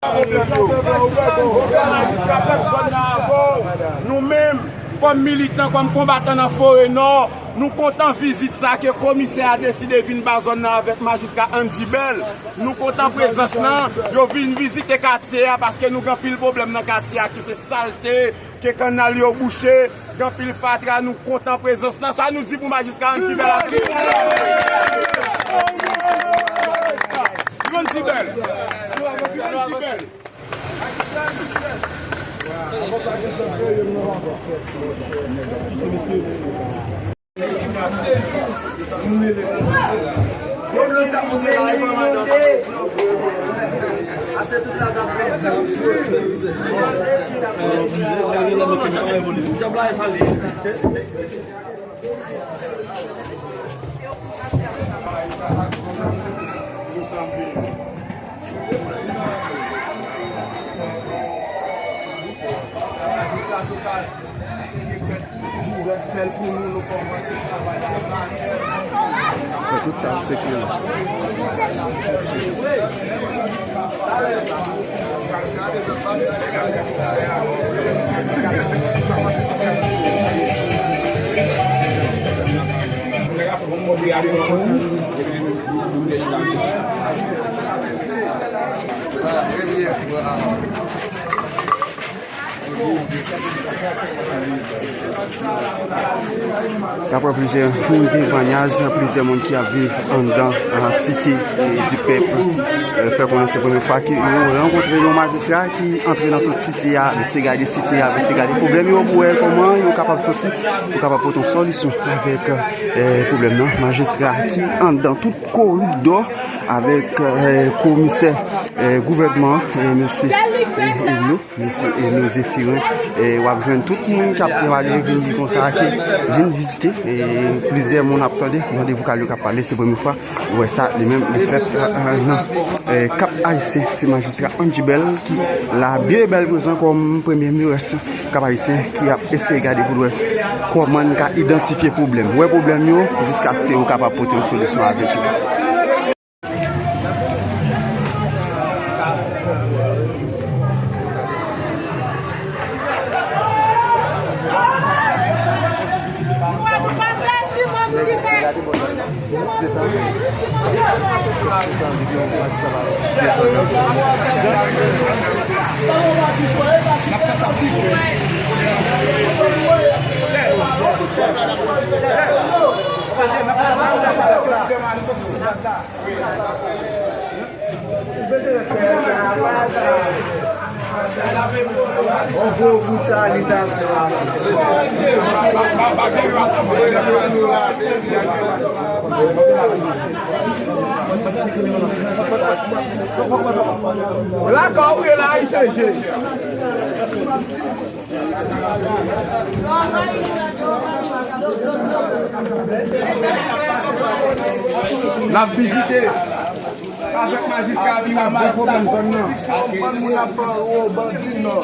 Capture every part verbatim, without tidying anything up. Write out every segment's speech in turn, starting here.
Pwoblèm yo. Pwoblèm majistra pèp zòn nan avè w. Nou menm, kòm militan, kòm konbatan nan Forè Nò, nou kontan vizit sa ke komisè a deside vin ba zòn nan avèk majistra Andy Bell. Nou kontan prezans lan. Yo vin vizite katye a paske nou gen anpil pwoblèm nan katye a ki se salte, ke kannal yo bouche, gen anpil fatra, nou kontan prezans lan. Sa nou di pou majistra Andy Bell ap Andy Bell. Andy Bell. Andy Bell. Fè tout sa, se ke Daprè plizyè moun, temwanyaj plizyè moun ki ap viv anndan, a, Site, e, di Pèp, e, fè konnen se premye fwa ke yo rankontre yon majistra ki antre nan tout site a, vin eseye gade site a, vin eseye gade pwoblèm yo pou wè kòman yo kapab soti, pou kapab pote yon solisyon avèk, e, pwoblèm nan. Majistra ki anndan tout koridò avèk, e, komisè, e, gouvènman, e, mesye, e, Elio. Mesye Eno Zefirin, e w ap jwenn tout moun k ap travay vin di konsa ke vin vizite, e plizyè moun ap tande, mande vokal yo k ap pale, se premye fwa ou wè sa, li menm li fèt, e, nan, e, Kap Ayisyen, se majistra Andy Bell ki la byen bèl prezan kòm premye M E S Kap Ayisyen ki ap eseye gade pou l wè kòman n ka idantifye pwoblèm, wè pwoblèm yo, jiskaske yo kapab pote yon solisyon avèk yo. On gwo bout salitasyon. Lakay ou ye la, I C G. N ap vizite avèk majistra vin ap gade pwoblèm zòn nan. Bann moun ap fè wo bandi nò.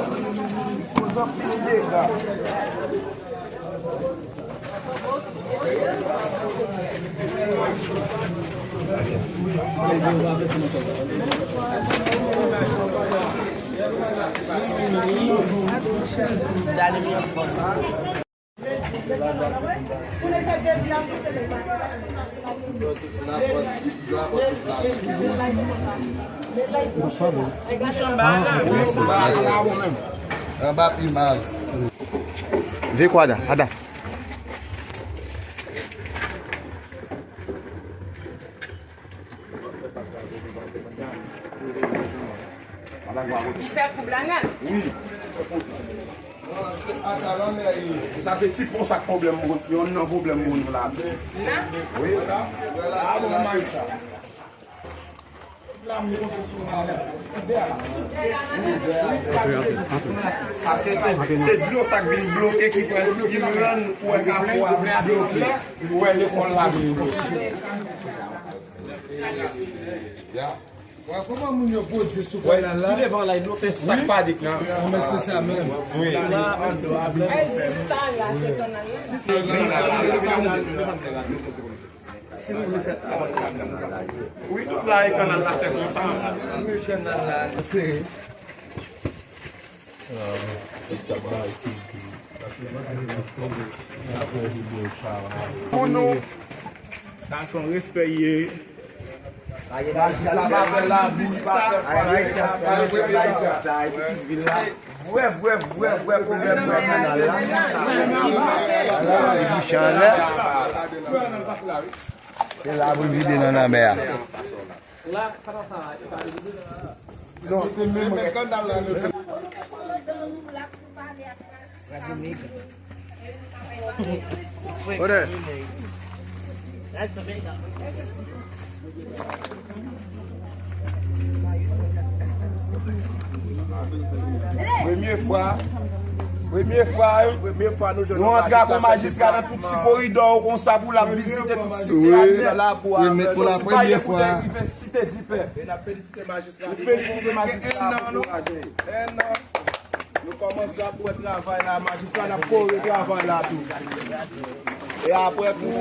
Koz anpil dega. Anba pi mal. Vin kwa da, ada. Li fè koub la nèt. Sa se ti pon sa k pwoblèm moun, yonn nan pwoblèm moun la. Nan? Wi. A bon, m sa. Paske se, se dlo sa k vin bloke ki fè, ki rann ou wè kafou a vin bloke. Ou wè lekòl la vin bloke. Ya. Wè, kòman moun yo bwodye sou kanal la? Se sa k pa dik nan. Anben, se sa menm. Wi. Wi, tout la, e kanal la fè konsa. Wi, kanal la, se Pou nou, sa se yon respè ye. Majistra pa fè lavi, li pa fè fwa, li pa fè vre, vre, vre pwoblèm nan kanal la. Se la pou l vide nan lanmè a. Premye fwa, premye fwa, wi, premye fwa nou jwenn yon majistra. Nou antre ak yon majistra nan tout ti koridò konsa pou l ap vizite tout site a, labou a. Wi, men pou la premye fwa. Site Dipè. E n ap felisite majistra. Nou felisite majistra pou kouraj li. Nou kòmanse ap wè travay la, majistra, n ap kore travay la tou. E apre tou,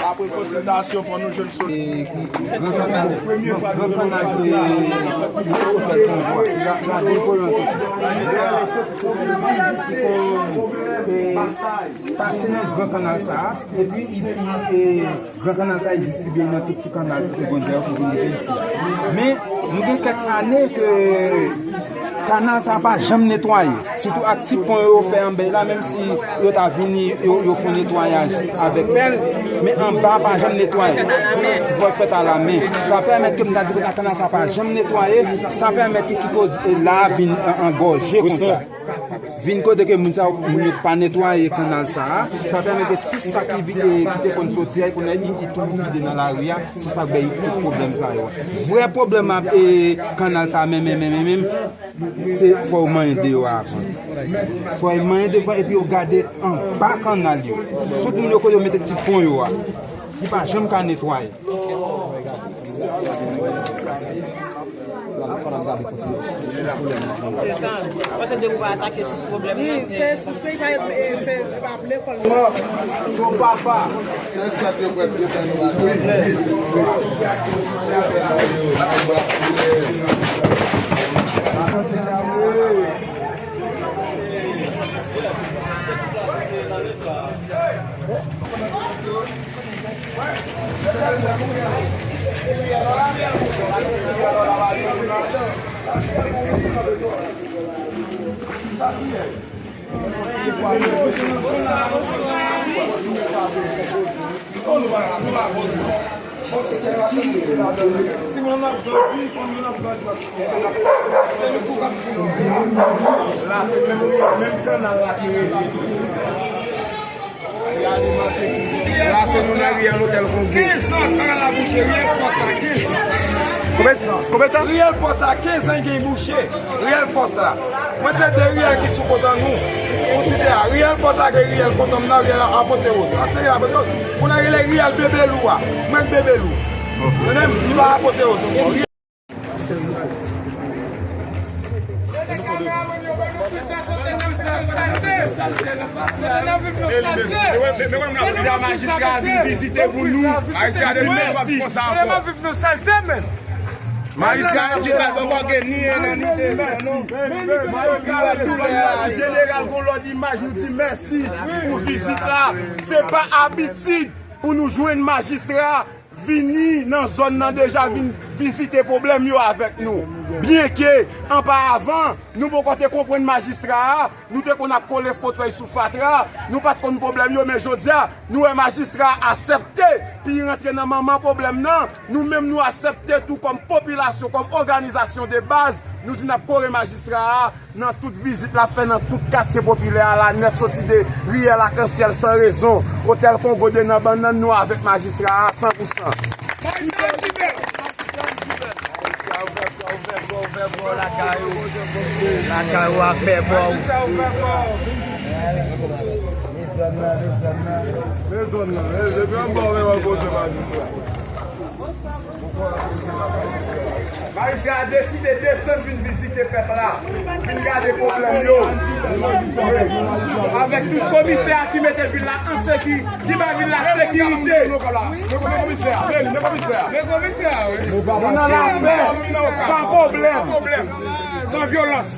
apre konsiltasyon, fò nou jwenn solisyon. Premye fwa nou jwenn majistra. Pase nan gran kanal sa a, epi, epi, e, gran kanal sa a, e distribye nan tout ti kanal segondè yo pou vin rive isi a. Men, nou gen kèk ane ke kanal sa a pa janm netwaye. Sitou ak ti pon yo fè anba la, menm si yo ta vini, yo, yo fè netwayaj avèk pèl, men anba a pa janm netwaye. Ti pon fèt alamen. Sa pèmèt ke m ta di konsa kanal sa a pa janm netwaye, sa pèmèt ke ki koz, e, la a vin an, angòje konsa. Vin kote ke moun sa yo, moun yo pa netwaye kanal sa a, sa pèmèt ke ti sa ki vi-, e, ki te konn soti a, kounye a, li, li tou vide nan lari a, se sa k bay tout pwoblèm sa yo. Vrè pwoblèm a, e, kanal sa a, menm, menm, menm, menm, se fò yo manyen deyò a avan. Fò yo manyen deyò a epi yo gade anba kanal yo. Tout moun yo kote yo mete ti pon yo a. Li pa janm ka netwaye. Se sa. Paske depi w pa atake sous pwoblèm nan, se sous peyi a, se pa vle kòl. Son papa. Se sa ke prèske fè nou la. La, se menm, menm kanal la ki rete. La, se nou nan riyèl Otèl Kongo. Kenz an, kanal la bouche, riyèl Pòs la, kenz. Konbyen, konbyen tan? Riyèl Pòs la, kenz an, gen bouche. Riyèl Pòs la. Mwen se de riyèl ki sou kontan nou. Pou site a, riyèl Pòs la, gen riyèl kontan m nan, riyèl Apotewoz. A se riyèl Apotewoz. Pou nan rele riyèl Bebe Lou a. Mwen k Bebe Lou. Mwen menm, li pa Apotewoz ankò. Majistra vin vizite pou nou. Majistra desann, nou ap konsa ankò. Majistra an di pa poko gen ni en an ni de zan non. Majistra ap doulè a. Jeneral gon lòt imaj, nou di mèsi pou vizit la. Se pa abitid pou nou jwenn majistra vini nan zòn nan deja vin vizite pwoblèm yo avèk nou. Byenke anparavan nou poko te konprann majistra a, nou te konn ap kole fotèy sou fatra, nou pa t konn pwoblèm yo, men jodi a nou wè majistra a aksepte pou l rantre nan manman pwoblèm nan. Nou menm nou aksepte tou kòm popilasyon, kòm òganizasyon de baz, nou di n ap kore majistra a nan tout vizit l ap fè nan tout katye popilè a la nèt, soti de riyèl Akansyèl, San Rezon, Otèl Kongo, de nan bannann nou avèk majistra a san pou san. Lakay ou, lakay ou ak bèbò ou. Mezon nan, mezon nan. Mezon nan, depi anba w menm ap poze majistra. Majistra a deside desann vin vizite pèp la, vin gade pwoblèm yo. Avèk tout komisè a ki mete vil la an seki, ki bay vil la sekirite. Nou nan lapè, san pwoblèm, san vyolans.